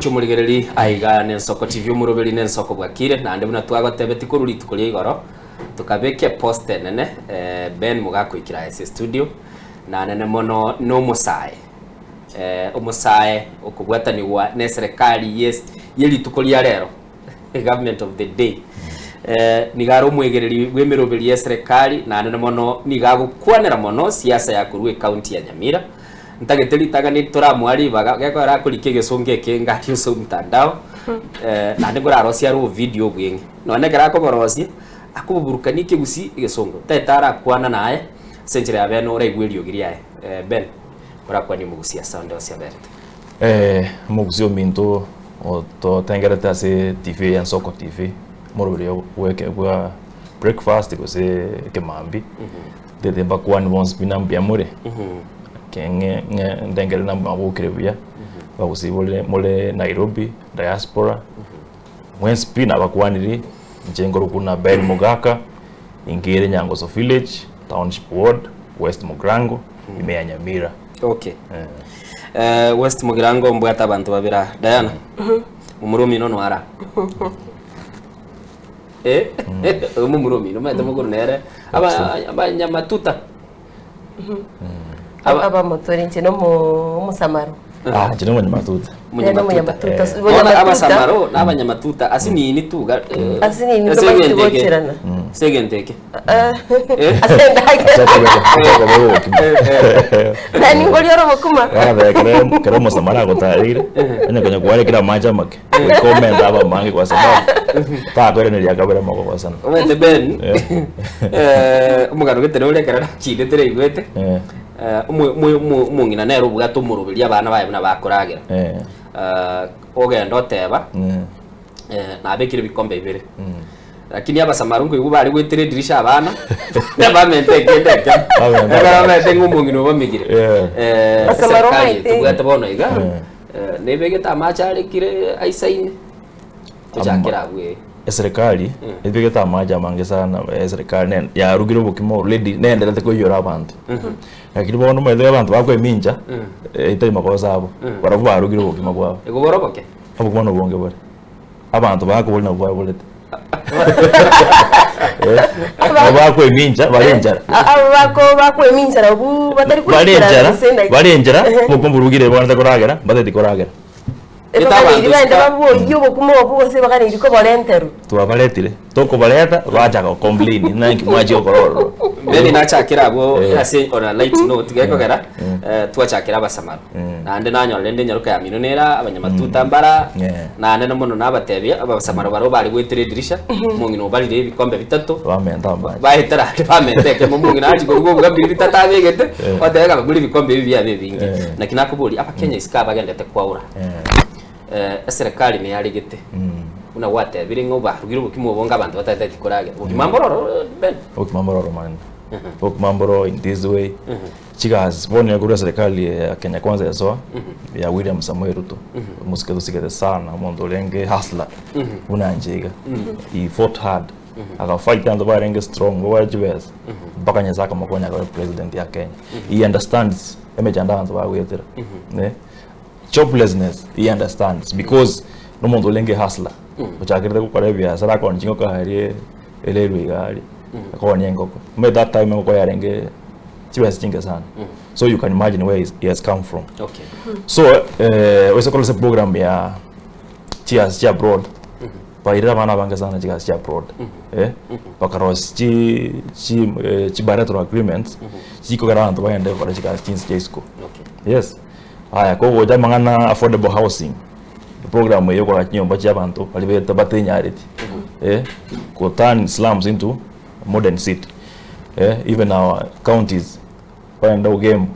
Omorigereri aiga nensoko TV omoroberi nensoko bwakire naende buna twagotebeti korwa rituko ria igoro tokabeka epost enene eh, Ben Mogaka ase studio nanene mono nomosae eh, omosae okobwatanigwa ne serikali yes ye rituko ria rero government of the day eh, nigo are omwegereri bw'emeroberi ya eserekari naende mono nigo agokwanera mono siasa ya korwa ecounty ya Nyamira ntagete ritang'ani toramoa ribaga gekogera akorika egesongo eke ngari ase omtandao eh, naende nkorarosie are obovideo obweng'e nonye ekero akoborosia akoboburukania ekegusii egesongo ntagete arakwana naye ase enchera ya bene oraigwe eriogi riaye eh, Ben orakwanie omogusii ase onde onsi aberete. Omogusii ominto ototengerete ase TV ya Ensoko TV, omoroberi bweke bwa breakfast gose ekemambi, ntete mbakwanie bonsi pi na mbuya more, ke ng'e ng'e ndengere na mwabokire buya, abagusii bore more Nairobi, diaspora, mwensi pi nabakwaniri, inche nkorokwa buna Ben Mogaka, inkiire Nyangoso village, township ward, West Mugirango, ime ya Nyamira. Okay. Eh, West Mugirango mbwate abanto babere aa. Diana. Momura omino no ara. Eh? Oyo momura omino omanyete mokoro nere aba abanyamatuta. Aba- Abamotore inche nomo omosamaro. Ah, inche nomonyamatuta. Nere Omonyamatuta. omonyamatuta. Eh. Bono Bonyamatuta. abasamaro na abanyamatuta ase nini tu ga- eh, Ase nini ase tomaeti egento eke. gocherana. Ase egento eke. Eh, Eh? ase endagera. Obokima. Nani ngoria ore obokima? Agateba kere kere omosamara agotareire, onye konya kwarekire amache amake, goika omente abe amange kwa sababu takoiraneria akabere mogogosana. Omanyete Ben, Eh. eh, omogano gete nore ekero nakindete naigwete, Eh. eh, omo- omo- omo- omong'ina nere obwate omoroberio abana baye buna bakoragera. Eh. Eh, ogenda oteba, Eh. eh, nabekire ebikombe bibere. Lakini abasamaro nkoigwa bare goetera edirisha abana, bamente ekende ekemo. Bamente Ekero bamaete ng'a omong'ina obamigire. Yeah. Eh, Abasamaro eserikali omanyete. tobwate bono iga, Yeah. eh, nebegete amache arekire aisaine, tochakere abwo eh. Eserikali ebegete amache amange sana eserikali ne- yarugire obokima already nenderete koiyora abanto. Lakini bono omanyete abanto bakoemincha, etari makosa abo, barabwo barugire obokima bwabo. Igo bore oboke? Obokima nobonge bore. Abanto bakoboria nabwo baborete. Eh, nabo bakoemincha bare enchara. Abo bako bakoemincha nabwo batari Bare koigwera enchara, gose ndai. bare enchara, Ehe. obokima borugire bono koragera, mbateti koragera. Eta Ebaganeiri abanto baende sika- baboyie obokima obwo gose baganeiri koborenterwa. Twabaretire, tokobareta bachaka gocomplain naki mwachia gokora ororo. Beni nachakera abwo Eh. ase on a light note gekogera eh, twachakera abasamaro naende nanyora rende enyaroka ya mino nera abanyamatuta mbara Yeah. naende na mono nabatebia abasamaro barabwo bare goetera edirisha omong'ina obarire ebikombe bitato Bamenta amache. baetera ande bamenta ekemo omong'ina achia koruga obuga mbiri bitato abegete Eh. otebe ng'a bagure ebikombe ebi biabe ebinge Eh. naki nakoboria abakenya isiko abagendete kwaura Eh. eh, eserekari neyaregete buna gwatebire ng'a obarugire obokima obonge abanto batateti koragera obokima mbororo Ben Obokima mbororo mani. Obokima mbororo in this way. Chigasi bono korwa eserikali ya Kenya Kwanza yasoa ya William Samoei Ruto. Omosike tosigete sana omonto orenge hustler buna inche iga. He fought hard. Akafight abanto barenge strong babwate chibesa mpaka Nyasaye akamokonya akaba president ya Kenya. He understands emechando abanto bagoetera. Eh, Joblessness he understands because nomonto orenge hustler ochakerete gokora ebiasara akoonia chingoko aria ererwe iga aria akoonia engoko. Omanyete that time engoko yarenge chibesa chinke sana so you can imagine where he has come from. Okay. So eh, oise korora ase program ya chigasi chia abroad bairire abana abange sana chigasi chia abroad eh, bakarosia chi chi eh, chi bilateral agreements chikogera abanto bagende gokora chigasi chinse chia isiko. Okay. Yes. Aya, kogocha amang'ana affordable housing, eprogram eye yokoagacha chinyomba chia abanto baria beta batenyareti, eh, go turn slums into modern city, eh, even our counties, bagende Ogembo,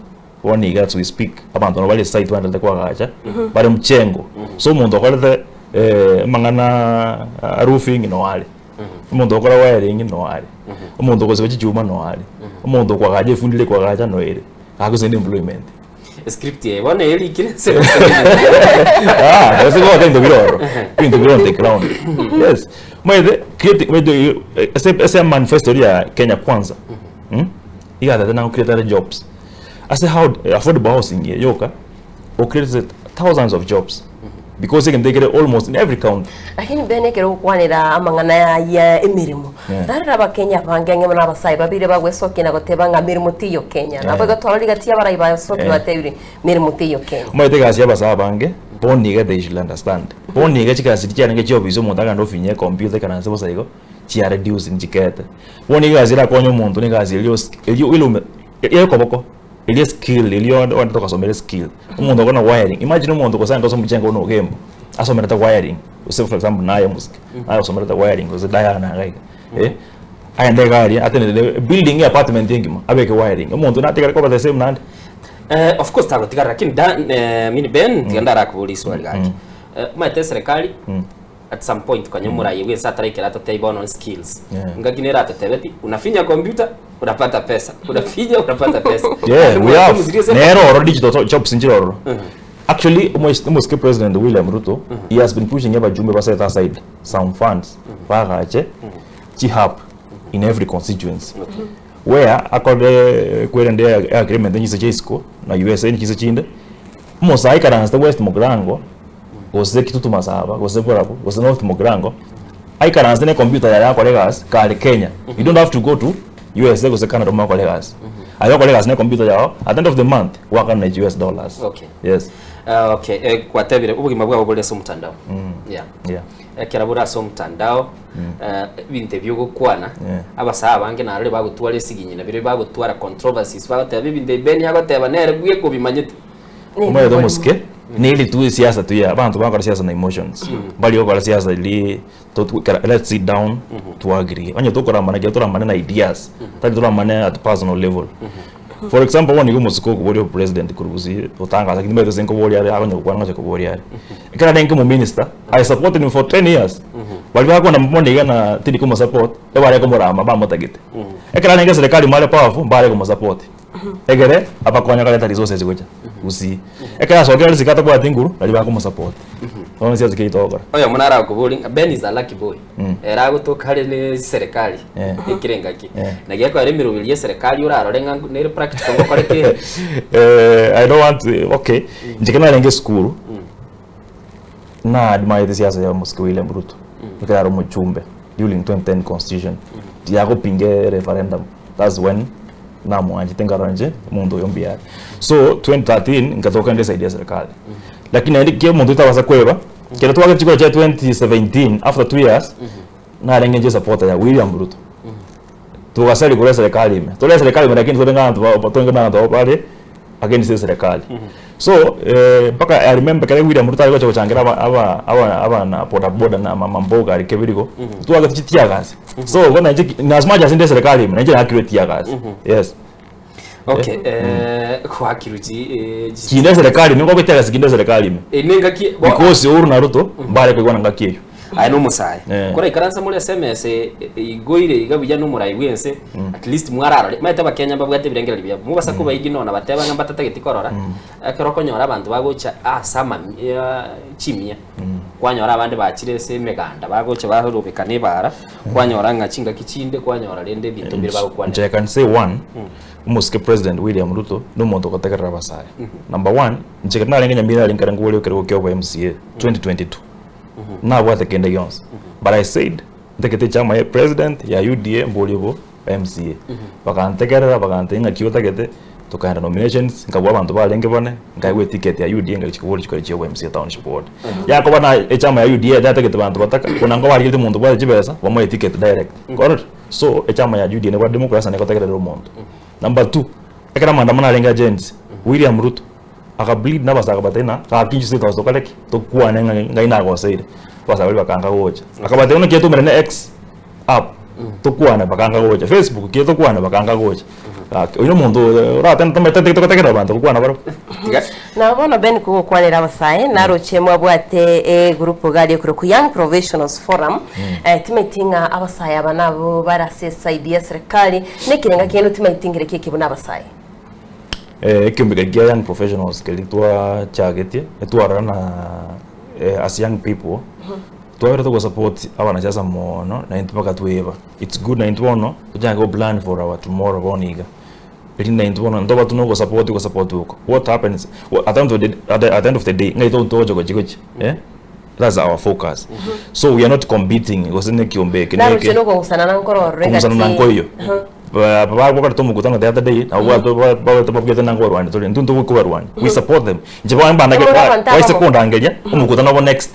bono iga as we speak, abanto nabo bare site baenderete koagacha, bare mchengo. So omonto okorete amang'ana a roofing noo are, omonto ogokora wiring noo are, omonto ogosiba chichuma noo are, omonto okoagacha efundi ere koagacha noo ere, gagosend employment. Script eye bono erikire ase Ah, ase gocha ebinto bire ororo. Ebinto bire on the ground. Yes. Omanyete create omanyete ase ase manifesto eria ya Kenya Kwanza. Mm? Igatete na create are jobs. Ase how affordable housing eye yoka o create thousands of jobs. Because egento ekere almost in every county. Lakini Ben ekero ogokwanera amang'ana aya emeremo, Yeah. narora abakenya abange ang'e buna abasae babere bagwesokia na goteba ng'a meremo teiyo Kenya. Nabo Yeah. igo twarora rigati y'abarai basokia Yeah. batebire meremo teiyo Kenya. Omanyete egasi ya abasae abange, bono iga they should understand. Bono iga chigasi chiarenge chiofisi omonto agende ofinye ecomputer ekaranse bosa igo, chia reduce nchikete. Bono egasi erakonye omonto na egasi eria os eria oile ome eria ekoboko. Eria skill eria onde onde togasomera eskill, omonto okona wiring, imagine omonto gose aende ase omochengo buna ogembo, asomerete wiring, gose for example naye omosike, naye osomerete wiring gose Diana iga iga, eh, aende iga aria atenenere ebuilding ya apartment engima abeke wiring, omonto natigare koba the same naende. Eh, of course tagotigara lakini Dan, eh, mini Ben tiga ndarakoboria iswali gaki. Eh, omanyete eserekari at some point konya omoraia bwensi ataraikera atotebie bono skills. Yeah. Ngaki nere atotebeti unafinya computer unapata pesa, unafinya unapata pesa. Yeah, we have. Muziri ase- Nero oro digital jobs nchire ororo. Actually, omosike President William Ruto, he has been pushing abajumbe ba set aside some funds bagache chi hub in every constituency. Where akore kwerende agreement nyise chia isiko na USA nyise chinde. Omosae aikaranse West Mugirango gose Kitutu Masaba gose Borabu gose North Mugirango aikaranse ne computer yaye akore egasi kare Kenya. You don't have to go to USA gose Canada omanye okore egasi. Aye okore egasi ne computer yao at the end of the month gwakana US dollars. Okay. Yes. Ah, okay, eh, kwatebire obogima bwabo bore ase omotandao. Yeah. Yeah. Ekero bore ase omotandao, eh, ebinto ebi ogokwana, Yeah. abasae abange narore bagotwara esiginyi nabire bagotwara controversies bagoteba ebinto ebi Ben agoteba nere bweka obimanyete. Omanyete omosike, neri tu esiasa tu ya abanto bagokora siasa na emotions. Mbari gokora siasa eri to kera let's sit down to agree. Onye tokoramana ekero toramane na ideas, tari toramane at personal level. For example, bono iga omosike okoboria obopresident korwa gusii otangasa lakini nimanyete ase nkoboria are akonya gokwana ngocha koboria are. Ekero arenge omominister, I supported him for 10 years. Baria bakona bono iga na tindi komosupport, ebare komorama bamotagete. Ekero arenge eserekari mware powerful, mbare komosupport. Egere abakonya koreta resources gocha gusii. Ekero asokire risiko atabwati nguru, nario bakomosupport. Bono siasa kei togokora. Oyomo naro akoboria ng'a Ben is a lucky boy. Ere agotoka are ne serikali Eh. ekere engaki. Eh. Naki ekoera emeroberi ya eserekari orarore ng'a nere practical ngokore ki ere. Eh, I don't want to, okay. Inche ekero narenge esukuru, na admirete siasa ya omosike William Ruto, ekero are omochumbe during 2010 constitution, yagopinga referendum, that's when namwanchete nkarora inche omonto oyo mbuya are. So 2013 nkatoka inde eside ya serikali. Lakini naende ki omonto otabasa kweba, ekero twagete chikura chia 2017 after 2 years, narenge inche esupporter ya William Ruto. Togasari korwa eserekari ime, tore eserekari ime lakini tore ng'a abanto ba tore abanto bare against eserekari. So mpaka I remember ekero William Ruto are gocha gochangera aba aba aba abana boda boda na mama mboga aria kebirigo, twagete chitear gas. So bono inche in as much as inde eserekari ime, nainche nakirwe tear gas. Yes. Okay, eh, gwakirwe chi eh, chi- Kinde eserekari ime, ngobe tear gas kinde eserekari ime. Eh, nengaki bo- Because Uhuru na Ruto, mbare koigwana ngaki eywo. Aye nomosae. Eh. Koraikaransa more ase emesa igoire iga buya nomorai bwense, at least mwararore. Omanyete abakenya mbabwate ebirengererio biabo. Mobasa kobaigi nonya bateba ng'a mbatatageti korora, ekero okonyora abanto bagocha ase amamia chimia, kwanyora abande bachire ase emeganda bagocha barobekana ebara, kwanyora ng'a chingaki chinde kwanyora rende ebinto mbire bagokwanera. Inche I can say one, omosike President William Ruto, nomonto ogotegerera abasae. Number one, inche ekero narenge Nyamira narenge nkare nkoboria ekerogo kia obo MCA 2022. Nabwate kende gionsi. But I said, ntagete echama ya president ya UDA mborie bo MCA. Bagantegerera bagantebia ng'aki otagete, tokaenda nominations, nkabua abanto barenge bane, nkaegwa eticket ya UDA ngachia koboria chikura chia obo MCA township ward. Yakoba na echama ya UDA yatagete banto bataka, buna nkobarigereti omonto obwate chibesa, bamoe eticket direct. Korora? So, echama ya UDA nebwate democracy naende egotegerera omonto. Number two, ekero amaandamano arenge agensi, William Ruto, Aka plead na abasae akabatebia ng'a gaki inche sitosa tokore ki? Tokwane ng'a ng'ai nagoseire. Abasae baria bakaanga gocha. Akabatebia buna kiatomera ne X app, tokwane bakaanga gocha, Facebook ki tokwane bakaanga gocha. Gaki oyio na omonto oratende tomaete togotegerera abanto gokwana barabwo. Tiga. Na bono Ben kogokwanera abasae naroche mwabwate egroup iga aria ekorokwa Young Professionals Forum eh, timaeti ng'a abasae aba nabo bare ase eside ya serikali nekerenga kende timaeti ngereki eke buna abasae. Ekeombe keria kia Young Professionals keria twachagetie, etwarora na as young people, twabere togosupport abanasiasa mono naintwe mpaka tweba. It's good naintwe bono, tochake go plan for our tomorrow bono iga. Erinde naintwe bono ntoba tu nogosupport gosupport oko. What happens, at the end of the at the end of the day, ng'ai togocha gochia gochia eh. That's our focus. So we are not competing gose ne ekiombe eke na Naroche eke. nokong'usana nankorora Kong'usana egati. nankoiyo. Ba- ba- bakorete omokutano the other day, nabo bwate- ba- babete babwate nango barwanie tore, intwe ntokobarwania. We support them. Inche bono mbandage Omoro abanto baise abamo. kondangeria, omokutano obo next,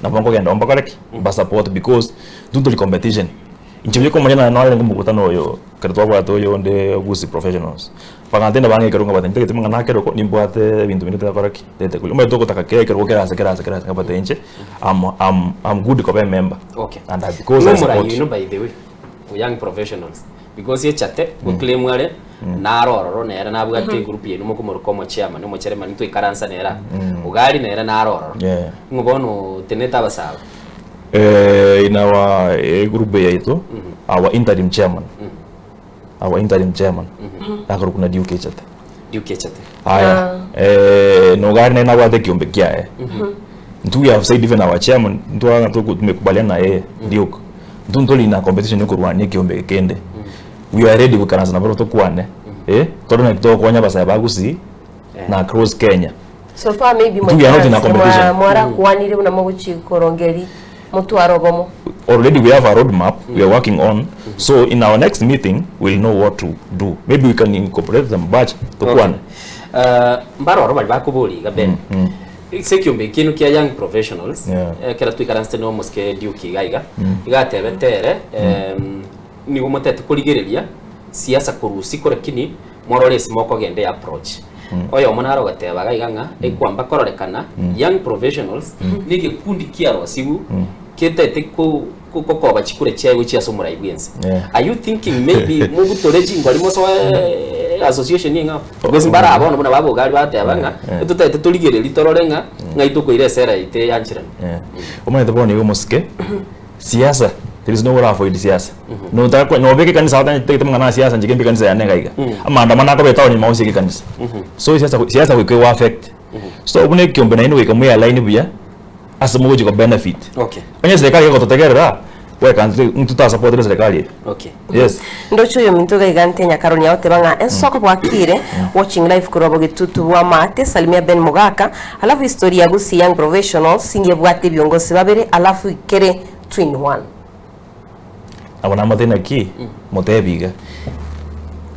nabo nkogenda oo mbakore ki? Mbasupport because intwe ntori competition. Inche buya komanya naye narenge omokutano oyo, ekero twabwate oyonde Gusii Professionals, bagantebia bang'e ekerogo nkabatebia ntagete amang'ana a kerogo nimbwate ebinto binde ntagokora ki? Ntagete koria. Omanyete togotaka kera ekerogo kere ase kere ase kere ase nkabatebia inche am am am good koba emember Okay. and I because I Ng'o support. omorai oino by the way, o young professionals because echate goclaim are naro ororo nere nabwate egroup yaino mokomoroka omochairman omochairman ntwaikaransa nere aa Ogari nere naro ororo Yeah. ng'o bono otenete abasae aba? Eh, in our egroup eye yaito, our interim chairman, our interim chairman, akorokwa na Duke Echate. Duke Echate. Aya, eh, nogari naye nabwate ekiombe kiaye. Intwe we have said even our chairman, ntwa tumekubaliana na yeye, Duke. Intwe ntori na competition yokorwania ekiombe eke kende. We are ready goikaransa nabarobwo tokwane, eh, tore naki togokonya abasae ba Gusii na across Kenya. So far maybe Intwe we are not in a mwaikaranse competition. mwa- mwarakwanire buna mogochi korongeri motware obomo. Already we have a road map we are working on so in our next meeting we'll know what to do maybe we can incorporate them but tokwane. Okay. Mbaroro baria bakoboria iga Ben ase ekiombe ekienu kia young professionals Yeah. ekero twaikaransete na omosike Duke iga iga iga atebete ere nigo motete korigereria siasa korwa isiko lakini Morore ase mokogenda eapproach. Oyomo nare ogoteba iga iga ng'a ekwamba kororekana young professionals negekundi kiarosiwu ketaete ko- ko- gokoba chikura chiaye gochia ase omorai bwense. Yeah. Are you thinking maybe mobutore chingori mosoe association eng'ao? Because mbara bono buna babogari bateba ng'a Yeah. etotaete torigereria torore ng'a ng'ai tokoira esera yaito eyancherane. Yeah. Omanyete bono iga omosike Siasa, there is no way ora avoid siasa. Notaka ko nobeke ekanisa otanyete amang'ana a siasa inche kembe ekanisa yane iga iga. Amaandamano akoba etown ime onsi ekanisa. So siasa siasa goika ego affect. So buna ekiombe naende goika moe align buya ase mogochi ko benefit. Okay. Onye serikali egototegerera, wekanse intwe totasapotire serikali eye. Okay. Yes. Ndoche oyominto iga iga nte Nyakaroni agoteba ng'a ensoko bwakire watching live korwa bogetutu bwa maate salimia Ben Mogaka alafu history ya Gusii Young Professionals ingebwate ebiongozi babere alafu ikere twin one. Nabo namate naki motebi iga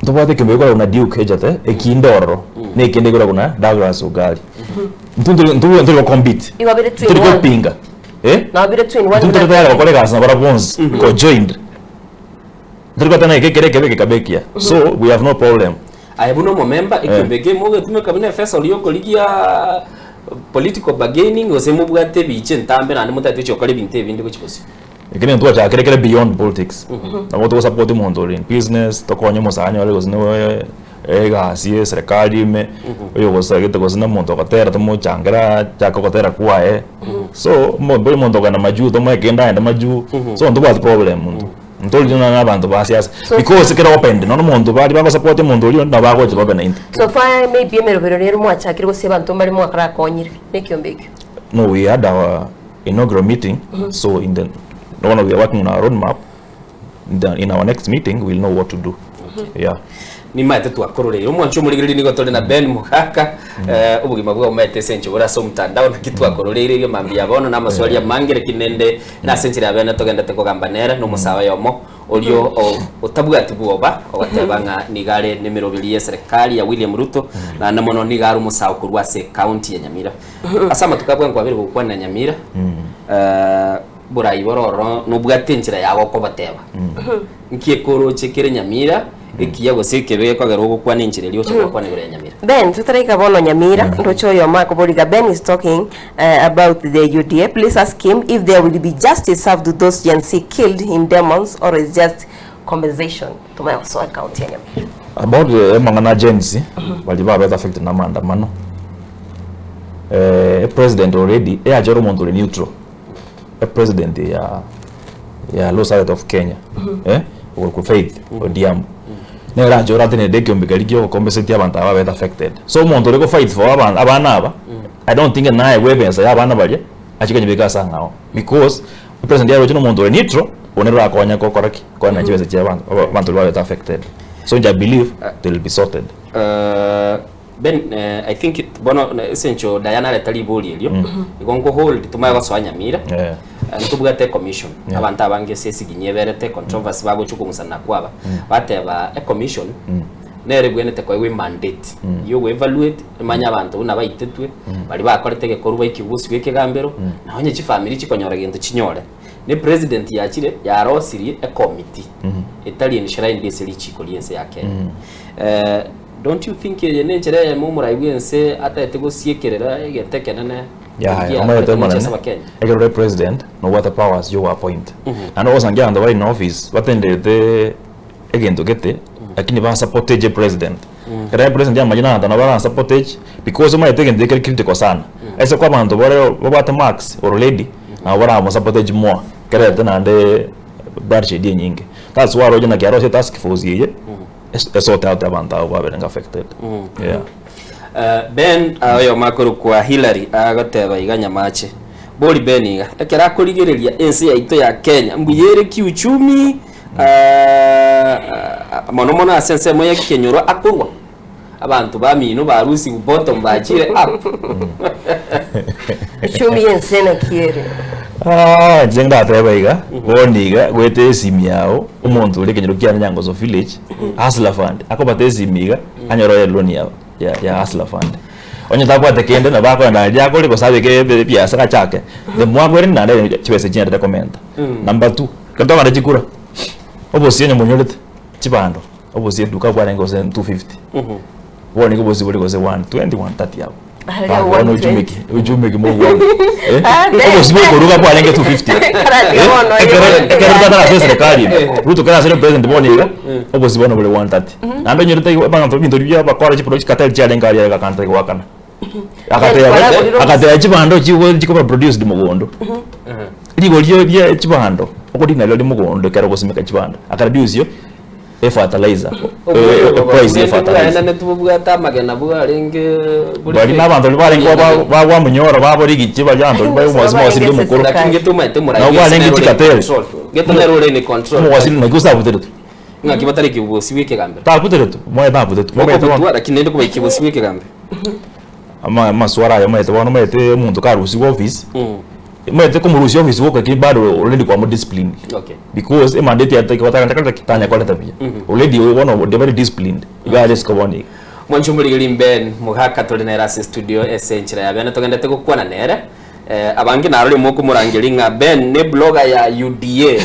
ntobwate ekiombe gekoragwa na Duke echate ekinde ororo na ekende gekoragwa na Douglas Ogari intwe ntori ntori ntori gocompete Igo bire twin ntori one. gopinga eh Nabo bire twin one intwe ntori tayari gokora egasi nabarabwo bonsi ko joined Ntori goteba ng'a eke ekere ekebe gekabe ekiya so we have no problem. Aye buna omomemba, ekiombe eke mogetumeka buna efesori y'okorigia political bargaining gose mobwate ebicha entambe naende motagete gochia gokora ebinto ebinde gochia bosio. Eke negento twachakire kere beyond politics. Nabo togosupport omonto ore in business, tokonye omosae anyore gose ne egasi ya eserekari ime, oyogosagete gose na omonto ogotera tomochangere achake ogotera kwaye. So, omo mbori omonto okogenda majuu tomoe kende aende majuu, so ntobwati problem intwe. Ntori nonya na abanto ba siasa So- because ekero opened nonya omonto baria bagosupport omonto oria nabo bagocha babe naintwe. So far maybe emerobero nere mwachakire gose abanto mbare mwakarakonyire nekiombe ekio. No, we had our inaugural meeting, so in the bono we are working on our road map, in, the, in our next meeting we'll know what to do. Yeah. Nimaete twakororeire omwancho omorigereria nigo tore na Ben Mogaka eh, obogima bwao omaete ase enchera bore ase omotandao naki twakororeire iga mambia ya bono na amaswali amange lakini nende nase enchera ya bene togendete kogamba nere na omosae oyomo orio o- otabwati bwoba ogoteba ng'a nigo are nemeroberi ya eserekari ya William Ruto naende mono nigo are omosae okorwa ase ekaunti ya Nyamira ase amatuko abwo nkwabere gokwana Nyamira eh, borai bore ororo nobwate enchera yago okobateba Nki ekoroche kere nyamira ekiya gose ekebe gekogera ogokwana enchera eria oche gokwana igoro ya nyamira? Ben, totaraika bono Nyamira, ndoche oyomo akobori iga Ben is talking about the UDA, please ask him if there will be justice served to those Gen Z killed in demons or is just compensation. Tomanye gosoa ekaunti ya Nyamira. About amang'ana a Gen Z, baria babete affected na amaandamano, epresident already eyachora omonto ore neutral, epresident ya ya Law Society of Kenya eh okorokwa Faith Odhiambo nere anche oratenenete ekiombe keria kia ogocompensate abanto aba babete affected. So omonto ore go fight for aba abana aba I don't think naye bwa ebesa ya abana baria achie konyebeka ase ang'ao because epresident yaroche na omonto ore neutral oyio nere orakonya gokora ki? Koenana chibesa chia abanto abanto baria babete affected. So inche I believe they will be sorted. Ben, eh, I think it, bono na- ase encho Diana areta ribori erio, igo nko hold tomanye gosoa Nyamira, Eh. Eh, ntobwate ecommission, Yeah. abanto abange ase esiginyi eberete controversy bagochia okong'usana na kwaba, bateba ecommission nere ebwenerete koegwa emandate ya ogo evaluate emanye abanto buna baitetwe, baria bakorete egekorwa baikigwe gosibwa ekegambero, na onye chifamiri chikonyora gento chinyore. Ne president yachire yarosirie ecommittee etari enshrined ase richiko ri'ense ya Kenya. Eh, don't you think eye nenchera eyemo omorai bw'ense ataete gosiekerera egento ekenene Yaya, ekia omanyete akorete gochia omonene ase abakenya? ekero ore president nobwate powers ya ogoappoint naende ogosangia abanto bare in office batendete egento gete lakini basupporteje president ekero aye president amanyire abanto nabo barasupporteje because omanyete egento ekere critical sana ase kwa abanto bare babwate marks already nabo baramosupporteje more kerete naende bloodshed enyinge that's why oroche naki arosie task force eye esote out abanto abwo baberenge affected yeah. Ben oyomo akorokwa Hillary agoteba iga Nyamache, Bori Ben iga, ekero akorigereria ense yaito ya Kenya mbuya ere kiuchumi mono mono ase ensemo y'ekenyoro akorwa abanto bamino barusigwe bottom bachire up. Uchumi y'ense naki ere? Ah, inche ndateba iga, bono iga, goeta esimi yao, omonto ore ekenyoro kiane Nyangoso village, Hustler Fund, akobata esimi iga, anyore oye loan yao ya ya Hustler Fund. Onye tabwate kende nabo akogenda aria akore gose abeke ebiasara achake, the more akwerende naende chibesa chigenderere komenta. Number two, ekero twakora chikura, obosie onye monyorete, chibando, obosie eduka bwarenge gose 250, bono nigo obosie bore gose 120, 130 abwo. Aria Baka bono 120. uchumi ki? Uchumi ki mogwana? Eh? Ah, be- Obosie bokoruga bwarenge 250. Karatiga Eh? bono, Ekero oyo- ekero tatara ase serikali ime, Ruto kera asire president bono iga, obosie bono bore 130. Naende onyorete igo abanto ebinto biria bakora chipro chikatari chiarenge aria egakanta goakana. Agateba Baragorire agateba chibando chigo chikoba produced mogondo. Rigori rie chibando, okorina riria mogondo ekero ogosimeka chibando. Akareduce efertilizer, price ya efertilizer. Obwene tibobwate amagena bwarenge bore Bari fake. na abanto baria barenge ba- bagwamunyora baborigichie baria abanto baria Gose omwasi mwasiri barenge omokoro. ase Lakini getumaete omorai Nabo bwense barenge nere ore in chikateri. control. Geto nere ore in control. Omogwasiri naki osabuteretwe? Ng'aki batari kibosi bw'ekegambero. Tabuteretwe, moye tabutetwe. Momaete bono. Okobutwa lakini naende kobaiki bosi bw'ekegambero. Ama- amaswara aya omanyete bono omanyete omonto karusigwe office, omanyete komorusia office goka ki bado already kwamo disciplined. Okay. Because emandate yaye take batagenda tanya koreta buya. Already bono they very disciplined. Iga are isiko bono iga. Mwanche omorigeri Ben Mogaka tore nere ase studio ase enchera ya bene togendete gokwana nere. Eh, abange narore mokomorangeria ng'a Ben ne blogger ya UDA.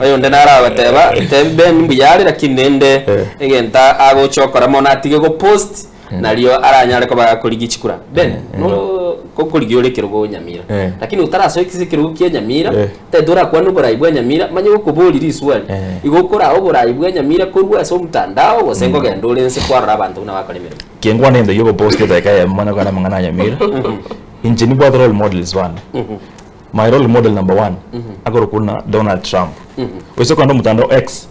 Oyonde naro agoteba, tebi Ben mbuya are lakini rende egento agocha okora mono atige gopost nario aranyare koba gakorigia chikura. Ben, no kokorigia ore ekerogo Nyamira. Eh. Lakini otarasoa ase ekerogo kia Nyamira, Eh. tari torakwane oborai bwa Nyamira, manye gokoboria riswali. Eh. Igo okoraa oborai bwa Nyamira korwa ase omotandao gose nkogenda ore nse kwarora abanto buna bakora emeremo. Kengwana ende yogopost edageka eyemo manya kogenda amang'ana a Nyamira, inche nibwate role models bane. My role model number one, akorokwa buna Donald Trump. Oise kogenda omotandao X,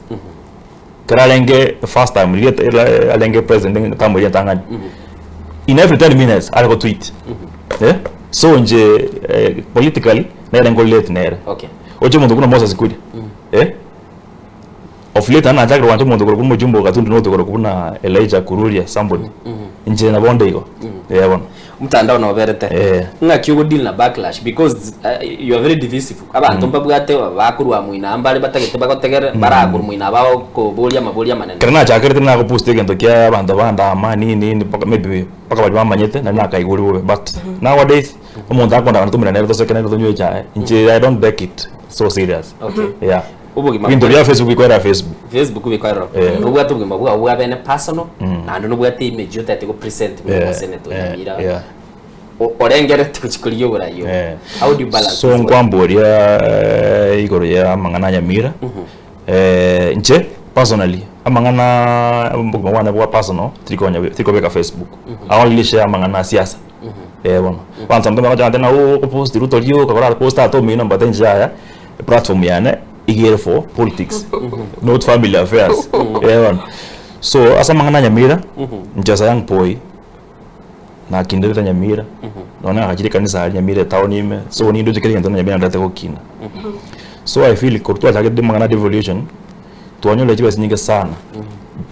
ekero arenge first time riria ere arenge president term eria entang'ani, in every 10 minutes are gotweet, eh, so inche politically nere nkorelate nere. Okay. Oche omonto buna Moses Kuria, eh. Of late naende nachakire gwancha omonto korokwa omojumbe o Gatundu North okorokwa buna Elijah Kururia somebody. Inche nabo onde igo. Eh bono. Omotandao noberete. Eh. Ng'aki ogodeal na backlash because you are very divisive. Abanto mbabwate bakorwa moino mbare batagete bagotegerere barakorwa moino bagokoboria amaboria amanene. Ekero nachakerete nagopost egento kia abanto bandama nini nini mpaka maybe mpaka baria bamanyete naende nakaigwa bobe but nowadays omonto akonda tontomera nere toseke nere tonywe echae inche I don't take it so serious. Okay. Yeah. Obogima Ebinto bia Facebook bikorera Facebook. Facebook bikorera. Eh. Nobwate obogima bwao bwa bene personal, naende nobwate image otagete go present buna Eh, omoseneta o eh, Nyamira. yeah. O- Orengereti gochia korigia oborai obo. Eh. How do you balance So this one? nkwamboria eh, igoro ya amang'ana a Nyamira. Eh, inche personally amang'ana obogima bwane bwa personal tirikonya tirikobeka Facebook. I only share amang'ana a siasa. Eh bono. Abanto sometimes bagocha ng'a oh okopost Ruto rioka orapost ata omino but inche yaya platform yane iga ere for politics not family affairs eh bono. So ase amang'ana a Nyamira inche as a young boy nakinderete Nyamira nonya nagachire ekanisa aria Nyamira etown ime so nindoche kera egento Nyamira ndete gokina. So I feel korwa twachagete amang'ana a devolution twanyorire chibesa chinyinge sana.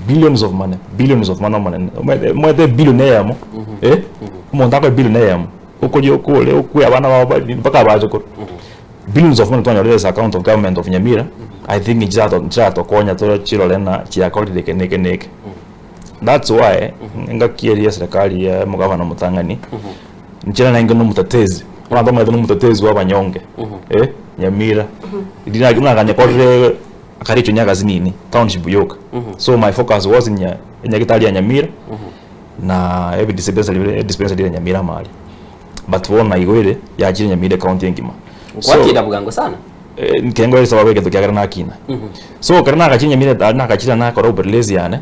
Billions of money, billions of money omonene. Omanyete omanyete ebillion eyemo, eh, omonto akoe ebillion eyemo, okoria okore okwe abana bao barie mpaka abachokoro. Billions of money twanyorire as account of government of Nyamira, I think nchirato nchiratokonya tore chirore ng'a chiakorire eke na eke na eke. That's why, engaki eria eserekari ya omogavana omotang'ani, Inche narenge nomotetezi, abanto bamaete nomotetezi bw'abanyonge, eh, Nyamira. Riria nakanyekorire akaricho nyagasi nini, township yoka. So my focus was in nya enyagetari ya Nyamira, na ebidispensary bire edispensary ya Nyamira amo aria. But bono igo ere, yachire Nyamira ecounty engima. So, Gwakina bwango sana. eh, nkengo esababu egento kiagera nakina. So ekero nagachire Nyamira nagachire nakora upelelezi yane,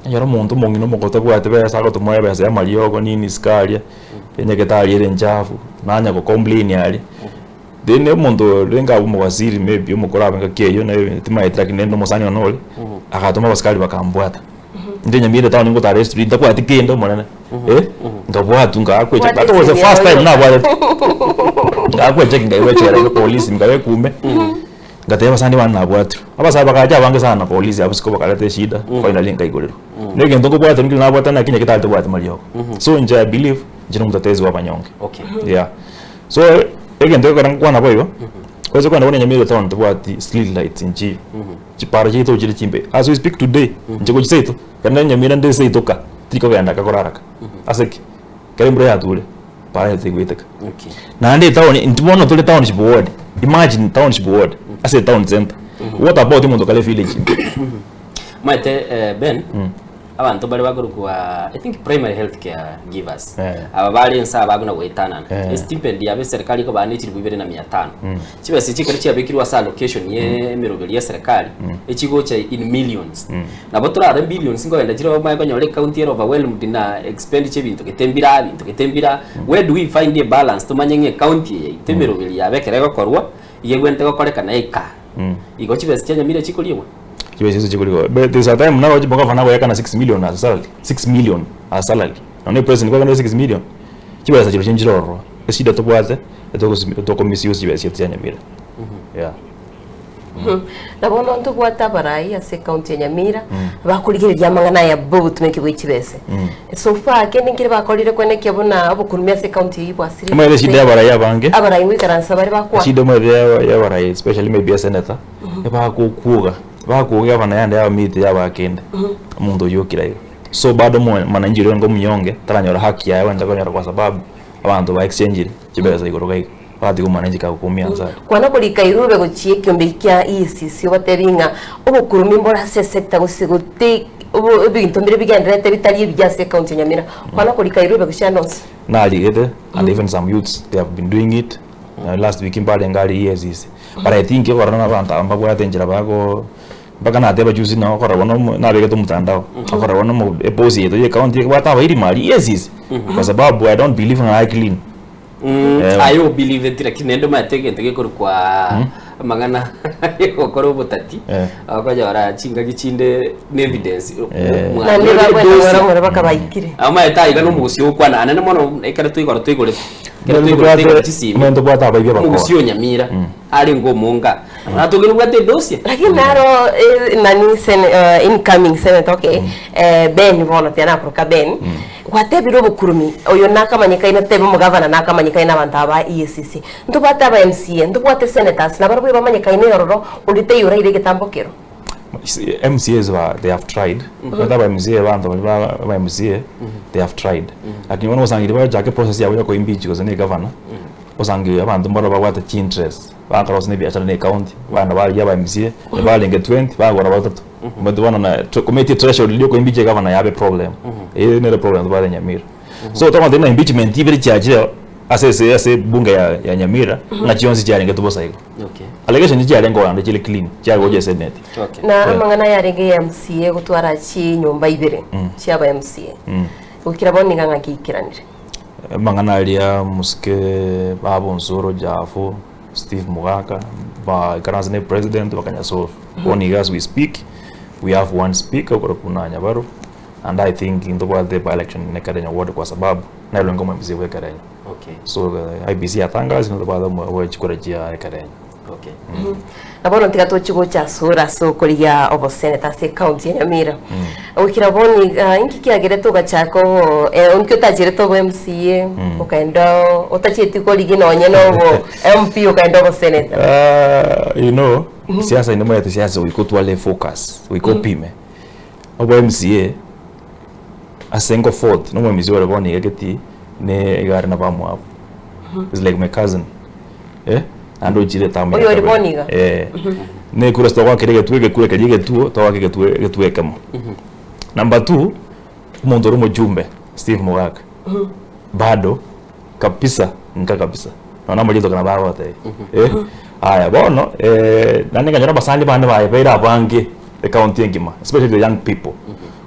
Ekero omonto omong'ina omogotu abwate besa agotomwa ebesa ya amariogo nini sukari, enyagete ere enchafu, nanya go complain aria, then omonto orenge abwo omowaziri maybe omokoro abe ngaki eywo naye timaeti lakini nende omosani one ore, agatoma abasikari bakambwata. Inche Nyamira etown ngotara estreet ntabwati kende omonene, eh, nkabwatwa nkaakwa eche that was the first time nabwatete, nkaakwa echeki nkairwa echela iga polisi nkaba ekume. Ngatebia abasani bane nabwatirwe. Abasae bagacha abange sana polisi abwo isiko bakareta eshida, finally nkaigorerwa. Na egento nkobwate nkeri nabwate naki nyagetari tebwati mariogo. So inche I believe, inche nomotetezi bwa abanyonge. Okay. Yeah. So egento gekogera nkokwana boigo, oise kogenda buna Nyamira town tobwati street lights nchiyo, chipara chiaito chire chimbe. As we speak today, inche gochia seito, ekero nde Nyamira nde seito ka, tirikogenda ka korara ka. Ase ki? Ekero embura yature, para eye tegoeteka. Okay. Naende etown intwe bono tore township ward, imagine township ward ase etown centre, what about omonto okare village ime? Omanyete eh, Ben, abanto mbare bakorokwa I think primary health care givers. Eh. Aba bare ense aba abuna goetanana. Eh. Estipend yabo eserikali ekobaa ne chilifu ibere na mia tano. Chibesa echi ekero chiabekirwe ase allocation ye emeroberi ya eserikali, echigocha in millions. Nabo torarore billions nkogenda chire omanye konyora ecounty ere overwhelmed na expenditure ebinto gete mbira, ebinto gete mbira. Where do we find a balance tomanye ng'a ecounty eye yaito emeroberi yabo ekero egokorwa, iga egwenerete gokorekana eka. Igo chibesa chia Nyamira chikoriegwa? Chibesa echi chikoriegwa. But there's a time naroche omogavana agoyakana 6 million as salary, 6 million as salary. Nonya president kwakana 6 million, chibesa chirochio nchire ororo. Eshida tobwate, etoko misuse chibesa chiaito chia Nyamira. Yeah. Na bono ntobwate abarai ase ecounty ya Nyamira bakorigereria amang'ana aya bobotumeki bwe chibese. So far kende nkere bakorire kwenekia buna obokurumi ase ecounty eyio bwasirire Omanyete eshida ya abarai abange, abarai goikaransa bare bakwana. eshida omanyete ya ya abarai especially maybe esenator, ebagokwoga, bagokwoga egavana yande yabamiti yabakende, omonto oyio okira igo. So bado omo mwananchi oria orenge omunyonge, taranyora haki yaye ogende konyora kwa sababu, abanto ba exchangire chibesa igoro iga iga. Bagatiga omwananchi kagokumia nse aria. Kwana korika irube gochia ekiombe kia EACC obatebi ng'a obokurumi mbore ase esector gose gote obo ebinto mbire bigendererete bitari ebiya ase ecounty ya Nyamira. Kwana korika irube gochia ande onsi. Narigete and even some youths they have been doing it last week mbarenge aria EACC but I think ekorora na abanto aba mbabwate enchera bago mpaka nateba juzi nabo okorora bono omo nabegete omotandao okorora bono omo eboss yaito ya ecounty ebwate abairi aria EACC kwa sababu I don't believe ng'a clean. Mm, aye obiliveti lakini naende omanyete egento gekorokwa amang'ana gokora obotati Eh. okonyora chingaki chinde na evidence Eh. Mwa- Naende nore bagwenda edosi. ng'ora ng'ora baka baikire. Omanyete aiga na omogusii ogokwana anene mono ekero twaigoro twaigorete ekero twaigorete twaigorete chisimi Omanyete obwate abaibi abakoa. omogusii o Nyamira arenge omonga natogire obwate edosia Lakini naro eh, nani sen, incoming senator okay eh, Ben bono tiga nakoroka Ben Gwatebire obokurumi, oyo nakamanyekaine tebe omogavana nakamanyekaine abanto aba EACC. Ntobwate aba MCA, ntobwate senators nabarabwo ebamanyekaine ororo onde taiyo oraire egetambo kero. MCAs ba they have tried mm aba MCA abanto baria ba aba MCA they have tried lakini bono osangereria bachake process yabo ya koimpeach gose na egavana osangereria abanto mbaro babwate chiinterest bakora gose na ebiashara na ecounty abana baria aba MCA barenge 20 bagora batato Omanyete bono na committee threshold riria okoimpeach egavana yabe problem eyio nere problem tobwate Nyamira. So togoteba ng'a impeachment ibere chiachire ase ase ase ebunge ya ya Nyamira ng'a chionsi chiarengetwe bosa igo. Okay. Allegation chiarenge orande chire clean chiagocha esenate. Okay. Na amang'ana ayarenge ya MCA gotwara chinyomba ibere chiaba MCA. Gokira bono niga ng'aki ikeranire. Amang'ana aria mosike baba Onsoro Jafo Steve Mogaka baikaranse ne president bakanyasolve. Bono iga as we speak we have one speaker okorokwa buna Nyabaro and I think ntobwate by election ne Kerenyo ward kwa sababu nere orenge omo MCA bwa Ekerenyo. Okay. So IEBC yatangasire ntobwate omo bwe chikura chia Ekerenyo. Okay. Na bono tiga tochie gocha asore ase okorigia oboseneta ase ecounty ya Nyamira. Goikera bono iga inki kiagerete ogachaka obo eh, inki otacherete obo MCA okaenda otachieti korigia nonye na obo MP okaenda oboseneta? Ah, you know, siasa inde omanyete siasa goika otware efocus, goika opime. Obo MCA, ase ngo fourth, na omo MCA ore bono iga geti, ne iga are na bamwabo. Is like my cousin. Eh, naende ochire etamu Oyo ya ore kabere. bono iga? Eh. Ne ekura ase togwakera egetuo egekura keria egetuo, togoaka egetuo egetuo ekemo. Number two, omonto ore omochumbe, Steve Mogaka, bado kabisa nka kabisa, nonya na amarioto ekero bagotebia eh. Aya bono naende nkanyora abasani bande babeire abange ecounty engima especially the young people,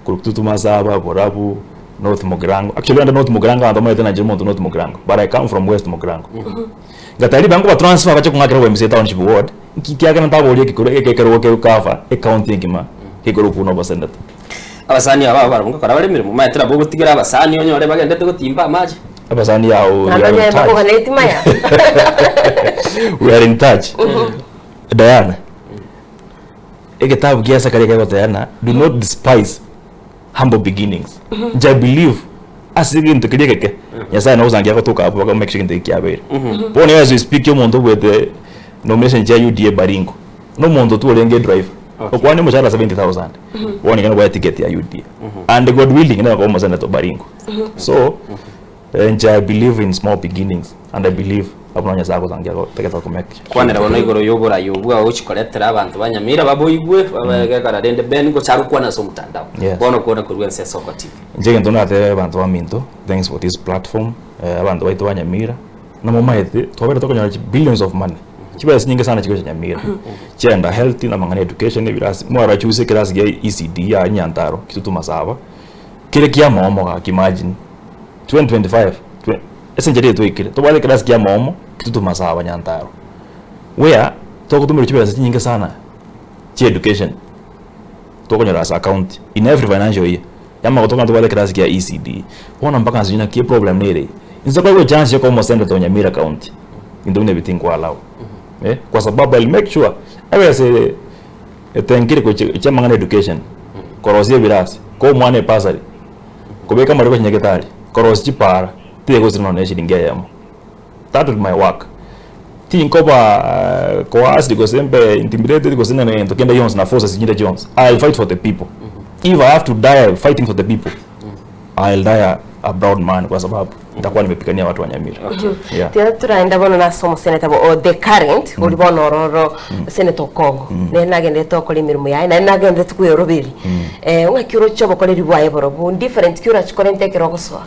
korwa Kitutu Masaba, Borabu, North Mugirango, actually rende North Mugirango abanto bamaete nanche omonto North Mugirango, but I come from West Mugirango. Ngateba ribaga nkoba transfer bache kong'akera obo MCA township ward, nki kiagera ntaborie ekekoro eke ekerogo kegocover ecounty engima gekorokwa buna obosenator. Abasani aba barabwo ngokora bare emeremo, omanyete nabo ogotigera abasani onyore bagendete gotimba amache. Abasani yao we Naende are in onye touch. bakoganeti maya. We are in touch. Diana, egetabu kia Zakaria kegoteba do not despise humble beginnings. Inche I believe ase egento keria egeke Nyasaye nagosangia agotoka abwo mpaka make sure egento eke kiabeire. Bono as we speak omonto obwete nomination chia UDA Baringo, na omonto tu orenge edriver, Okay. okwane omoshahara 70,000, bono iga nobwate ticket ya UDA. And God willing nere okoba omosenator Baringo. So, inche I believe in small beginnings and I believe abwo nabo Nyasaye agosangia agotagete komake sure. Kwanera bono igoro y'oborai obwo agochi koretera abanto ba Nyamira baboigwe babegekora rende Ben ngocha gokwana ase omotandao. Yes. Bono okwana korwa ense Esoko TV. Inche egento natebe abanto baminto, thanks for this platform, abanto baito ba Nyamira, namomaete twabere tokonyora chi billions of money, chibesa chinyinge sana chigocha Nyamira, chiaenda health na amang'ana ya education ebirasi, mwarora choose ekerasi gia ECD ya Nyantaro, Kitutu Masaba, kere kia momo gaki imagine, 2025, twe ase enchera eye twaikire, tobwate ekerasi kia momo, Kitutu Masaba Nyantaro, where togotumerwa chibesa chinyinge sana chia education, tokonyora ase account in every financial year, yamagoto ng'a tobwate ekerasi kia ECD, bono mpaka nsinyo naki eproblem nere eye, inse koegwa echance ya koba omosenator o Nyamira county, ebinto buna ebi tinkoallow, eh, kwa sababu I'll make sure ebesa eye etenkire gochia gochia amang'ana ya education, korosia ebirasi, koa omwana ebursary, kobeka amariko chinyagetari, korosia chipara, tigosira nonye na eshiringi eyemo. That will be my work. Tinkoba coerced gose mbe intimidated gose na gento kende gionsi na forces chinde chionsi. I'll fight for the people. If I have to die fighting for the people, I'll die a, a proud man kwa sababu nitakuwa nimepigania watu wa Nyamira. Yeah. Tiga turaenda bono nase omoseneta bo o the current ori bono ororo Senator Okongo nere nagenderete gokora emeremo yaye naende nagenderete kweoroberia eh ng'aki oroche obokoreri bwaye borobwo different ki orachikorente ekero ogosoa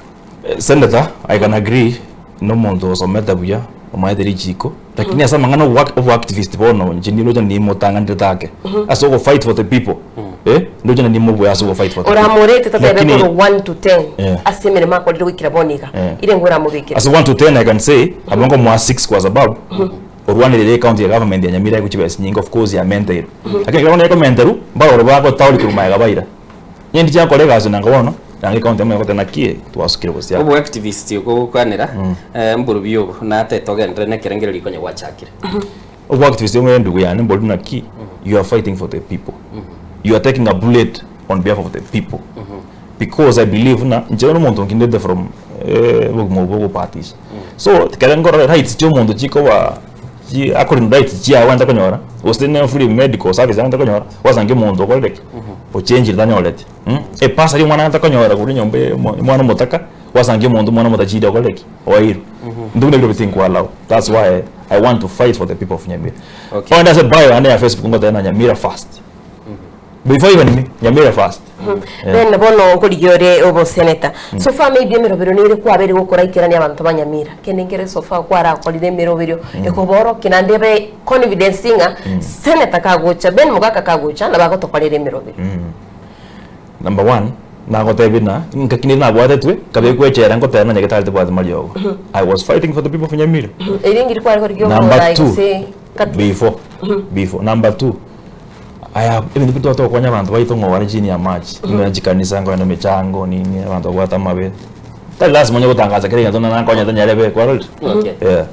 Senator, I can agree nomonto osomete buya, omanyete richiko, lakini ase amang'ana obwa oboactivist bono inche ndoche nimotang'anire take ase ogo fight for the people eh, ndoche nimobue ase ogo fight for the people. Oramorete totebe Lakini- korwa 1 to 10 Yeah. ase emeremo akorire goikera bono iga Yeah. ire ng'o oramobekere Ase 1 to 10 I can say abo nkomoa 6 kwa sababu orwanirire ecounty ya government ya Nyamira egochia chibesa chinyinge of course yamenteirwe. Lakini ekero bono ekomenterwa mbaroro bagotaori korwa magega baira. Inye ndichia gokora egasi nanga bono, nanga ecounty amo egoteba naki eye twasukire gose aa. Obo activist ogokwanera mborubi obo natete ogenderere na ekerengererio konya gwachakire. Obo activist omwe endugu yane mbori naki you are fighting for the people. You are taking a bullet on behalf of the people. Because I believe ng'a inche bono omonto nkindete from obogima obo bogobahatisha. So ekero nkorora rights chia omonto chikoba chi according to rights chiaye ogwenerete konyora, gose ne free medical service ogwenerete konyora, gwasangi omonto okorire ki? Ochenchire tanyoreti Ebursary omwana agwenerete konyora korwa enyomba eye omwana omotaka, gwasangi omonto omwana omotachiri okorire ki? Oeirwe. Intwe buna ebiro tinkoallow. That's why I want to fight for the people of Nyamira. Okay. Onde ase bio yane ya Facebook ngoteba ng'a Nyamira first. Before even me, Nyamira first. Then bono nkorigia ore oboseneta. So far maybe emerobero nere kwabeire gokora ikerania abanto ba Nyamira. Kende nkere so far kwarakorire emeroberio ekoborokia naende ebe confidence ng'a senator kagocha, Ben Mogaka kagocha nabo agotokorera emeroberio. Number one, nagotebia ng'a ngaki nere nabwatetwe, nkabekwa echela ngoteba ng'a nyagetari tebwati mariogo. I was fighting for the people of Nyamira. Erio ngiri kware korigia Number oborai two, gose kati. before, before. Number two, aya ebinto bi twatokonya abanto baito ng'a obare chini ya amache, ng'a chikanisa, nkoenda emechango nini, abanto babwate amabe. Tari lasima onye gotangaza kera egento ng'a nankonyete nyarebe kwarorire? Okay. Yeah.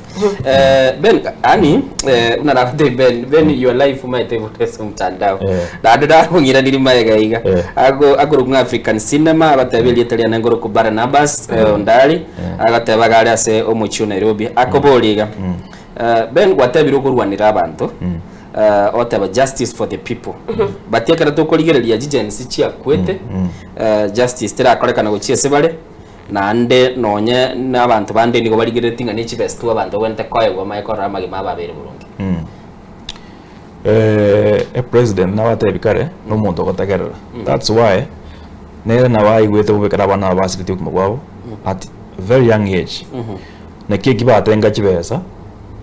Eh, Ben, ani eh, buna nagotebi Ben, Ben your life omanyete igoro ase omotandao. Eh. Naende narong'iraniri magega iga. Eh. Ago akorokwa ng'a African Cinema agateba erieta riane nkorokwa Barnabas eh, Ondari agateba iga are ase omochie o Nairobi. Akoboria iga. Eh, Ben gwatebire okorwanera abanto. Eh, oteba justice for the people. But ekero tokorigereria chigency chiakwete eh, justice terakorekana gochia ase bare. Naende nonye nabanto bande nigo barigereretie ng'a nechibesa tu abanto bagwenerete koegwa bamanye korora amagima abo abeire boronge. Eh, e president nabatebi kare na omonto ogotegerera that's why nere nabo aigwete bobe ekero abana aba basiretie obogima bwabo at very young age naki eki batenga chibesa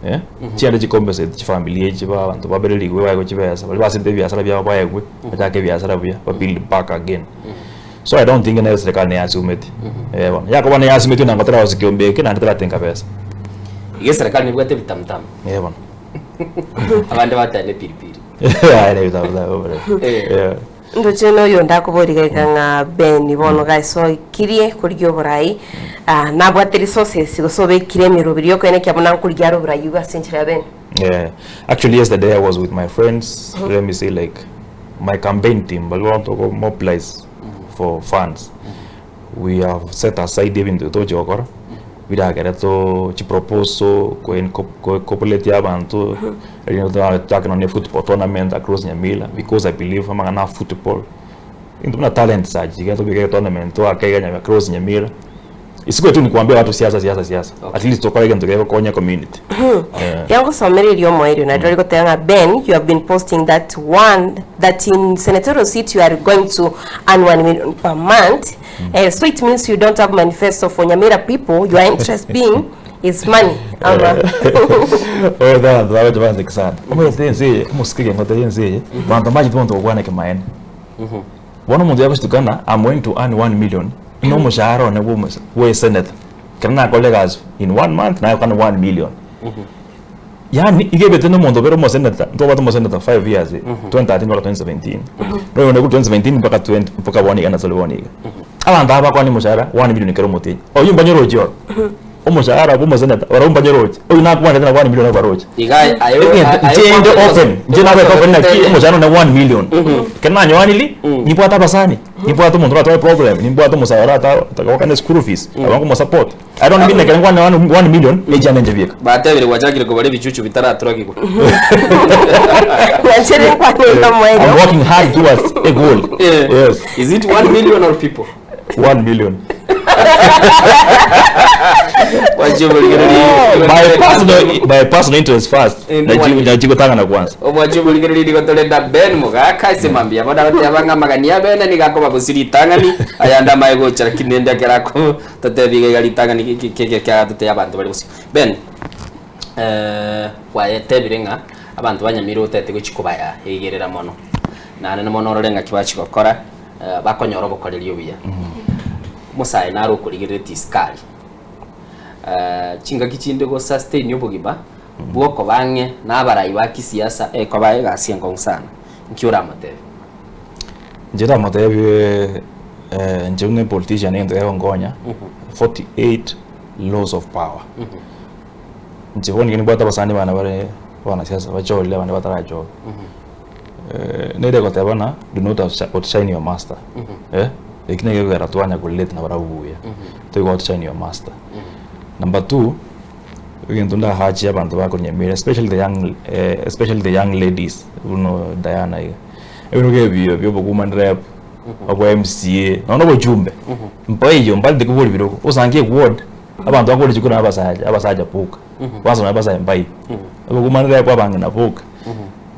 eh, chiende chicompensate chifamiri echi ba abanto babererigwe baegwe chibesa baria basirete ebiasara biabo baegwe bachake ebiasara buya ba build back again. So I don't think nere serikali neyasumeti. Eh bono. Yakoba neyasumeti nanga terarosia kiombe eke naende teratenga besa. Iga eserikali nebwate ebitamutamu. Eh bono. Abande bateba ne piripiri. Aye ne ebitamutamu bore. Eh. Eh. Ndoche na oyo ndakobori gaika ng'a Ben bono gaisokirie korigia oborai ah, nabwate resources gose obekire emeroberi yokoenekia buna nkorigia are oborai obwo ase enchera ya Ben. Yeah. Actually yesterday I was with my friends, let me say like my campaign team bari bono toko mobilize for funds. We have set aside ebinto tochi gokora biragere to chi proposal ko incorporate abanto erinde tochake nonye football tournament across Nyamira because I believe amang'ana a football into buna talent search iga tobeke tournament toake iga across Nyamira. Isiko tu ni kuambia watu siasa siasa siasa. Okay. At least tokore egento gegokonya community. Eh. Yangosomereria omoerio naende ori goteba ng'a Ben you have been posting that one that in senatorial seat you are going to earn 1 million per month eh, so it means you don't have manifesto for Nyamira people your interest being is money ama Oyo abanto bagocha banseki sana. Omanyete ense eye, omosike gengotebia ense eye, banto mbachete monto gokwana ekemanene. Bono omonto yagochitukana I'm going to earn 1 million na omoshahara one bwa omosa bwa esenator ekero nakorire egasi in one month nagokana 1 million. Yaani iga ebete na omonto obere omosenator ntobwate omosenator 5 years 2013 mpaka 2017 na oyonde korwa 2017 mpaka 20 mpaka bono iga nasore bono iga. Abanto aba bakwane omoshahara 1 million kera omotienyi, oyio mbanyorochi oro. Omoshahara bwa omosenator barabwo mbanyorochi, oyio nakwanete na 1 million abaroche. Iga aye Egento aye inche inde open, inche nabete open naki omoshahara one 1 million. Ekero nanyoaniri, nimbwate abasani, nimbwate omonto oratware problem, nimbwate omosae orata otagokane school fees, aba nkomosupport. I don't mean ekero nkwane 1 million, nechiane inche bieka. Batebire gwachakire kobara ebichuchu bitaraturagigwa. Nanchere nkwane iga I'm omoerio working hard towards a goal. Eh. Yes, Is it 1 million or people? 1 million. By My personal, my personal interest first. Eh, no one- Nachigotangana kwanza. omwachi omorigereria nigo torenda Ben Mogaka ase mambia bono agoteba ng'a amagani a bene nigo akoba gose ritang'ani ayande amaye gocha lakini rende ekero ako totebia iga iga ritang'ani ki- ki- ki- kiagatotebia abanto bare bosio. Ben, gwayetebire ng'a abanto ba Nyamira otagete gochia kobaya egerera mono, naende mono orore ng'aki bachia gokora bakonyora obokoreri obuya. Omosae nare okorigereretie isiko aria, chingaki chinde go sustain obogima bw'okoba ang'e na abarai ba kisiasa ekoba egasi enkong'u sana, nki oramotebie? Inche ndamotebie inche buna epolitician egento kegonkonya, 48 laws of power. Inche bono nigo nimbwate abasani bane bare abanasiasa bachorire abande batarachorwa. Nere egoteba ng'a do not outshine your master, eh, eki nakio gekogera twanya korelate na barabwo buya, toigo outshine your master. Number two, egento ndahachie abanto bakonyemera especially the young especially the young ladies buna Diana iga, ebirogo ebi bia obowoman rep, obwa MCA, nonya na obochumbe, mpaiyo mbarete kobori birogo, osange eward, abanto bakore chikura na abasacha, abasacha boka, kwanza nonya abasae mbaiyo, obowoman rep abang'ina boka.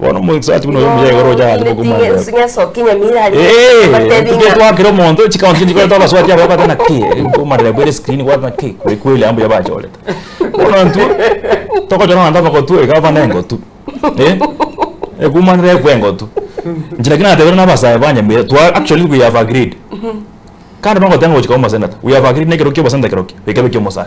Bono omosacha buna oyo omuya igoro ocha ache bokomanera. Ng'esoki Nyamira aria Eh, batebi tuge ng'a twakera omonto chikaunti chinde chikoreta abaswati abo babwate naki omarera bwere screen gwate naki kweli kweli amo yabachorete. Bono intwe togochora abanto abagotu iga abana engotu eh, ekumanera ekwe engotu. Inche naki natebire na abasae ba Nyamira twa actually we have agreed. Kando na ogoteba ng'a gochika omoseneta, we have agreed na ekero kia oboseneta kerokio, gekabe kia omosae.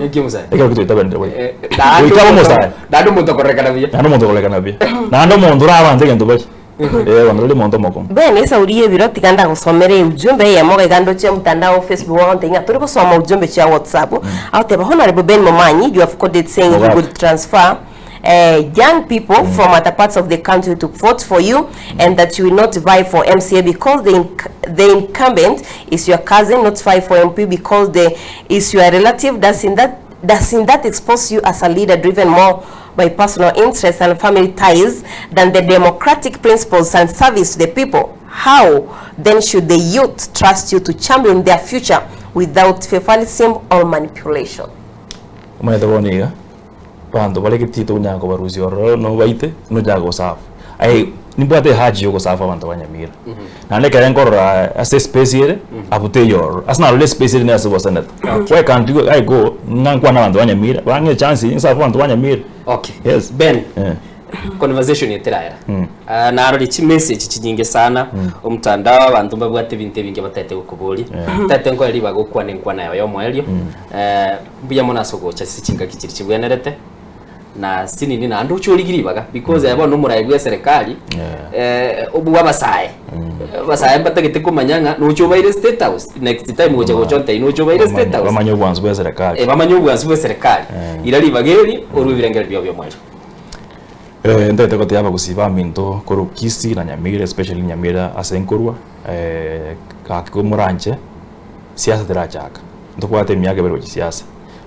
Eki omosae. Ekero getoitaberire boigo. Eh, naende Goika abe omonto- omosae. naende omonto okorekana buya. Naende omonto okorekana buya. Naende omonto orabanche egento bache. Eh, bono rori omonto omokong'u. Ben, esauri y'ebiro tiga ndagosomere eujumbe eyemo iga iga ndoche omtandao Facebook ogontebia ng'a tori gosoma ujumbe chia WhatsApp, agoteba Honourable Ben Momanyi, you have quoted saying you Mogaka. would transfer young people from other parts of the country to vote for you and that you will not vie for MCA because the, inc the incumbent is your cousin, not vie for MP because the is your relative. Doesn't that, doesn't that expose you as a leader driven more by personal interests and family ties than the democratic principles and service to the people? How then should the youth trust you to champion their future without favoritism or manipulation? Omanyete bono iga, Abanto bare getii tokonyara kobarusia ororo nobaite, nochaka gosafu. Aye nimbwate ehaji ya ogosafu abanto ba Nyamira. Naende ekero nkorora ase espace ere, abwo teiyo ororo. Ase narorire espace ere nase oboseneta. Why can't you I go ng'a nkwane abanto ba Nyamira, bang'e echance nsafu abanto ba Nyamira. Okay. Yes. Ben, Eh. conversation eteraera. Ah, narore chimessage chinyinge sana omtandao abanto mbabwate ebinto ebinge bataete gokoboria. Taete nkoe ribaga okwane enkwana yago ya omoerio. Eh, Mbuya mono ase ogocha ase chingaki chiria chibwenerete, na sinini naende oche origie ribaga because aye bono omorai bwa eserekari obwo abasae, abasae mbatagete komanya ng'a noche obaire state house next time gocha gocha ontebie noche obaire state house. Bamanye obwansu bwa eserekari. Bamanye obwansu bwa eserekari. Ira ribaga eri orue ebirengererio biao bia omoerio. Ntagete gotebia abagusii baminto korwa Kisii na Nyamira especially Nyamira ase nkorwa, gaki komoranche siasa terachaka. Ntobwate emiaka ebere gochia siasa,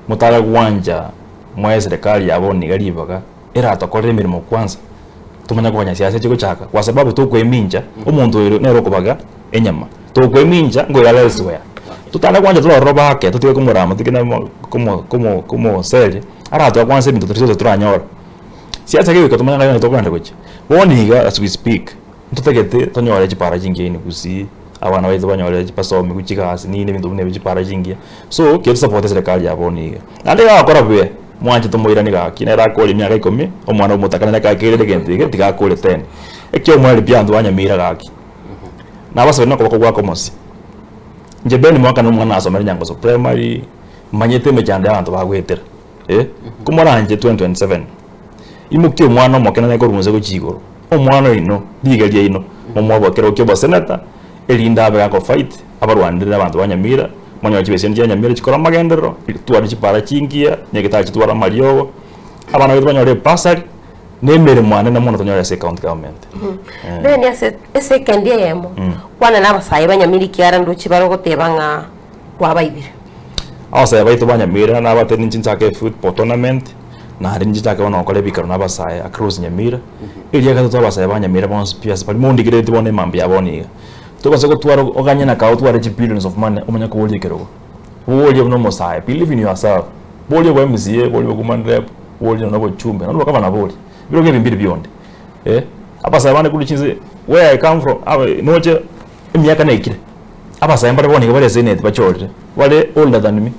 motare gwancha mwae eserekari ya bono iga ribaga eratokorere emeremo kwanza, tomanye koganya siasa eche gochaka kwa sababu tokoemincha omonto oyo nere okobaga enyama, tokoemincha nkoirara elsewhere. Totare gwancha tore ororo bake totige komorama totige na komo komo komoseria, aratoe kwanza ebinto toria toranyore. Siasa kegoika tomanye ng'a tokogenda gochia. Bono iga as we speak, ntotagete tonyore chipara chingiya ime gusii, abana baito banyore basomigwe chigasi nini ebinto buna ebio chipara chingiya. So, keri tosapote eserekari ya bono iga. Naende iga agokora buya, mwanche tomoiranie gaki, nere akore emiaka ikomi, omwana omotaka nere kakeire egento eke, tiga akore ten. Ekiomoreri pi abanto ba Nyamira gaki, nabasabire na okoboko gwako omosie. Inche Ben Mwaka na omwana nasomere Nyangoso primary, manyete emechando ya abanto bagoetera, eh, komoranche 2027. Imokia omwana omoke nanye korwa inse gochia igoro, omwana oino, riiga riaino, momoe ekerogo kia oboseneta, erinde abe gakofight, abarwanere abanto ba Nyamira, monyore chibeseni chia Nyamira chikore amagenderero, tware chipara chingiya, nyagetari chitware amariogo, abana baito banyore ebasari, na emeremo anene mono tonyore ase ecounty government. Then ase esekendi eyemo, kwana na abasae ba Nyamira ekiagera ndoche bare ogoteba ng'a kwabaibire. Abasae baito ba Nyamira nabatebie ninche nchake efootball tournament, naende ninche nchake bono gokora ebikaro na abasae across Nyamira, eria gatato abasae ba Nyamira bonsi pi ase baria mondigerereti bono emambia ya bono iga, tobasa gotwara oganye na kago otware chibillions of money omanye koboria ekerogo. Boria buna omosae, believe in yourself, boria obo MCA, boria obo woman rep, boria nonya obochumbe, nonya obogavana boria, ebirogo ebi mbiri bionde eh, abasae bande korwa chinse where I come from aba noche emiaka naikire. Abasae mbare bono iga bare eseneti bachorire, bare older than me,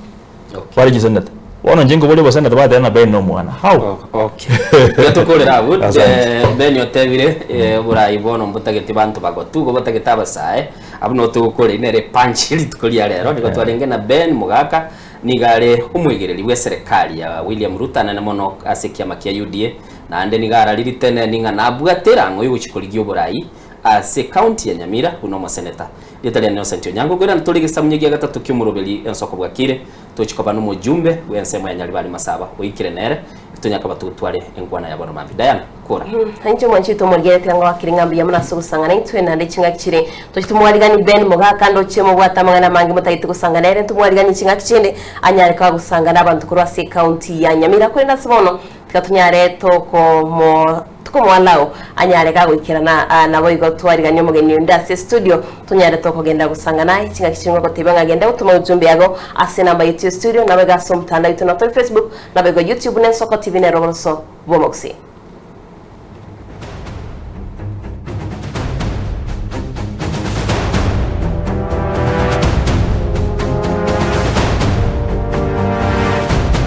bare chiseneta. Bono inche nkoboria oboseneta bateba ng'a Ben nomwana, how? Okay. Tiga tokorere abwo, Asante. eh, Ben otebire eh, oborai bono mbotageti banto bagotu, igo botagete abasae, abwo nabo togokora ime ere epunch rituko ria rero, nigo twarenge na Ben Mogaka, nigo are omoigereri bw'eserekari ya William Ruto anene mono ase ekiama kia UDA, naende nigo araririte neni ng'a nabwate erang'o yogochia korigia oborai Ase ecounty ya Nyamira buna omoseneta. Rieta riane Innocent Onyango goirana tore egesamunye gia gatato ki'omoroberi ensoko bwakire tochi koba nomojumbe bw'ensemo ya Nyaribari Masaba oikire nere tonyakaba totware enkwana ya bono mambia. Diana, kora. Inche omwanchi oito omorigeretie ng'a gwakire ng'a mbuya mono ase ogosang'ana intwe naende ching'aki chire tochi tomwarigani Ben Mogaka ndoche mobwate amang'ana amange motagete gosangana ere ntomwariganie ching'aki chinde anyare koba gosangana abanto korwa ase ecounty ya Nyamira korende ase bono tiga tonyare tokomo Tokomoalao anyare gagoikerana, naboigo twariganie omogeni onde ase estudio, tonyare tokogenda gosanga naye chingaki ching'we gotebia ng'a genda gotoma ujumbe yago ase enamba yaito ya estudio, naboigo ase omotandao oito natore Facebook, naboigo YouTube na Ensoko TV nero oboroso bw'omogusii.